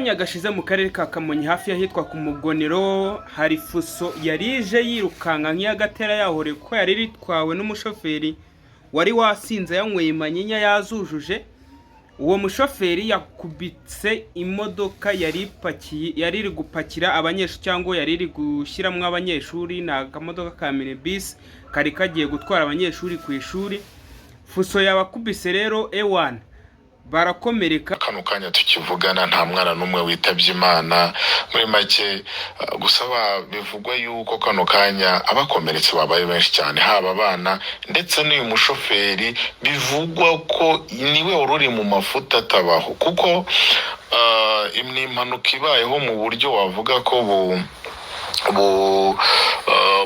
Kanya gashize mu karere ka Kamonyi, hafi y'ahitwa ku Mugonero, hari fuso yari ije yirukanka nk'iy'agatera yahoreye, kuko yari ritwawe n'umushoferi wari wasinze, yanyweye manyinya yazujuje. Uwo mushoferi yakubitse imodoka yari ipakiye, yari iri gupakira abanyeshuri cyangwa yari iri gushyiramo abanyeshuri. Ni akamodoka ka minibisi kari kagiye gutwara abanyeshuri ku ishuri. Fuso yabakubise rero, ewana, barakomereka. Kano kanya tukivugana nta mwana n'umwe witabye Imana muri make. Gusa bivugwa yuko kano kanya abakomeretse babaye benshi cyane, haba abana ndetse n'uyu mushoferi bivugwa ko niwe wari uri mu mafuta atabaho, kuko ni impanuka ibayeho mu buryo wavuga ko bu bu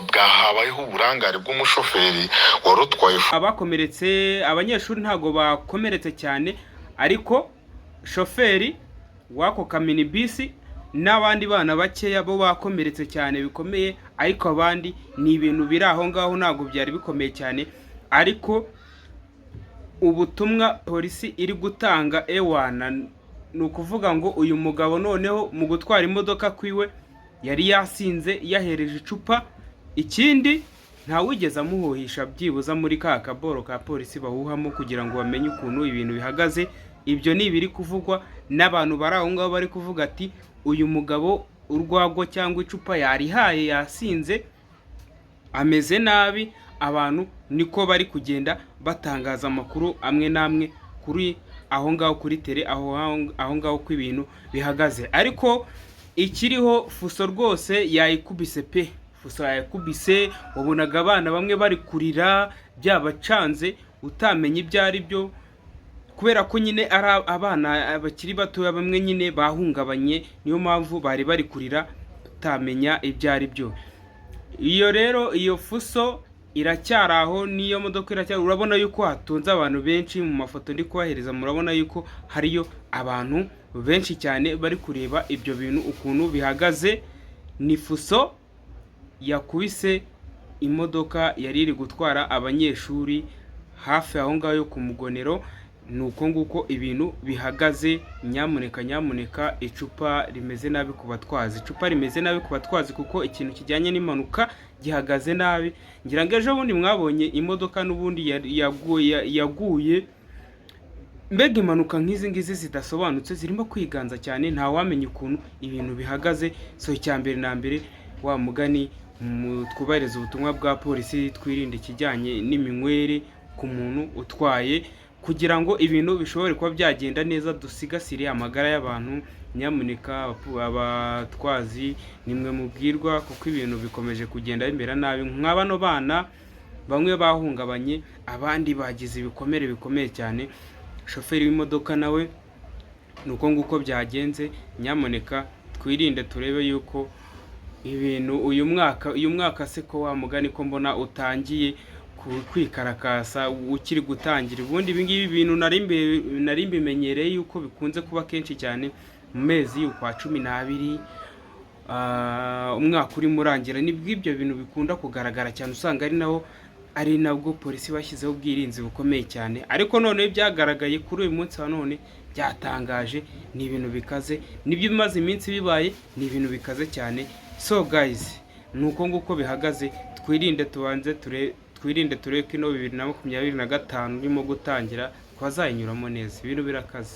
bwahabayeho uburangare bw'umushoferi wari utwaye. Abakomeretse, abanyeshuri ntabwo bakomeretse cyane, ariko shoferi w'ako kaminibisi n'abandi bana bakeya bo bakomeretse cyane bikomeye, ariko abandi ni ibintu biri aho ngaho, ntabwo byari bikomeye cyane. Ariko ubutumwa polisi iri gutanga, ewana, ni ukuvuga ngo uyu mugabo noneho mu gutwara imodoka kwiwe yari yasinze, yahereje icupa. Ikindi, ntawigeze amuhuhisha byibuza muri ka kaboro ka polisi bahuhamo kugira ngo bamenye ukuntu ibintu bihagaze. Ibyo ni ibiri kuvugwa n'abantu bari aho ngaho, bari kuvuga ati: "Uyu mugabo urwagwa cyangwa icupa yarihaye, yasinze, ameze nabi." Abantu niko bari kugenda batangaza amakuru amwe n'amwe kuri aho ngaho kuri terrain, aho ngaho ko ibintu bihagaze. Ariko ikiriho, fuso rwose yayikubise pe, fuso yayikubise. Wabonaga abana bamwe bari kurira byabacanze, utamenya ibyo ari byo, kubera ko nyine ari abana bakiri batoya, bamwe nyine bahungabanye, niyo mpamvu bari bari kurira utamenya ibyo ari byo. Iyo rero iyo fuso iracyari aho, n'iyo modoka iracyari. Urabona yuko hatunze abantu benshi mu mafoto ndi kubahereza, murabona yuko hariyo abantu benshi cyane bari kureba ibyo bintu ukuntu bihagaze. Ni fuso yakubise imodoka yari iri gutwara abanyeshuri hafi aho ngaho yo ku Mugonero. Ni uko nguko ibintu bihagaze. Nyamuneka, nyamuneka, icupa rimeze nabi ku batwazi, icupa rimeze nabi ku batwazi, kuko ikintu kijyanye n'impanuka gihagaze nabi. Ngira ngo ejo bundi mwabonye imodoka n'ubundi yaguye. Mbega impanuka nk'izi ngizi zidasobanutse zirimo kwiganza cyane, ntawamenya ukuntu ibintu bihagaze. So icya mbere na mbere, wa mugani, twubahirize ubutumwa bwa polisi, twirinde ikijyanye n'iminywere ku muntu utwaye, kugira ngo ibintu bishobore kuba byagenda neza, dusigasire amagara y'abantu. Nyamuneka, abatwazi nimwe mubwirwa, kuko ibintu bikomeje kugenda bimera nabi. Nka bano bana bamwe bahungabanye, abandi bagize ibikomere bikomeye cyane, shoferi w'imodoka nawe ni uko nguko byagenze. Nyamuneka twirinde, turebe yuko ibintu uyu mwaka se ko wa mugani ko mbona utangiye kwikarakasa ukiri gutangira. Ubundi ibi ngibi bintu nari mbimenyereye yuko bikunze kuba kenshi cyane mu mezi ukwa 12, umwaka urimo urangira, nibwo ibyo bintu bikunda kugaragara cyane. Usanga ari naho, ari nabwo polisi bashyizeho ubwirinzi bukomeye cyane. Ariko noneho ibyagaragaye kuri uyu munsi wa none byatangaje, ni ibintu bikaze, nibyo bimaze iminsi bibaye, ni ibintu bikaze cyane. So guys, ni uko nguko bihagaze. Twirinde, tubanze twirinde, turebe ko ino 2025 urimo gutangira twazayinyuramo neza. Ibintu birakaze.